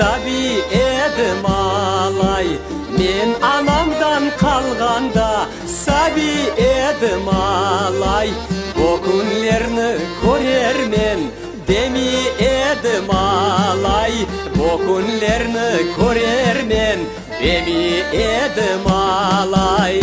Саби едім алай, мен анамдан қалғанда саби едім алай. О күнлерні көрермен деми едім алай. О күнлерні көрермен деми едім алай.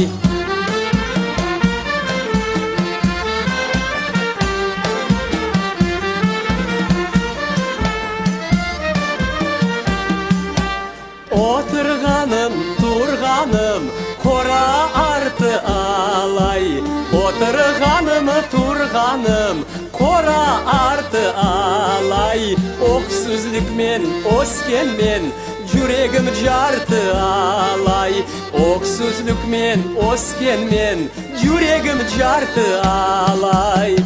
Отырғаным, тұрғаным, қора арты алай. Отырғаным, тұрғаным, қора арты алай. Өксүзлікмен өскенмен, жүрегім жарты алай. Өксүзлікмен өскенмен, жүрегім жарты алай.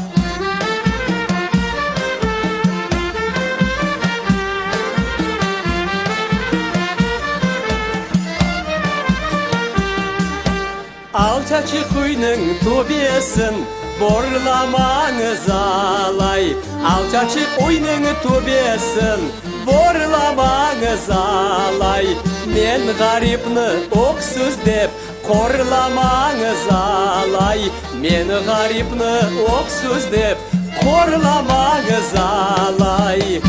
Алчачы құйның төбесін борламаңыз алай. Алчачы құйның төбесін борламаңыз алай. Мен ғарипні өксіз деп қорламаңыз алай. Мен ғарипні өксіз деп қорламаңыз алай.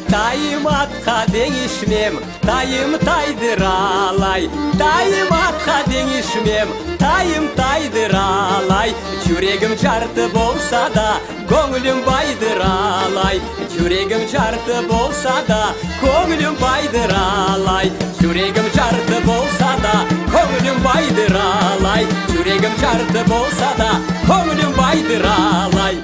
Тайым атқа деңішмем, тайым тайдыр алай. Тайым атқа деңішмем, тайым тайдыр алай. Жүрегім жарты болса да, көңілім байдыр алай. Жүрегім жарты болса да, көңілім байдыр алай. Жүрегім жарты болса да, көңілім байдыр алай. Жүрегім жарты болса да, көңілім байдыр алай.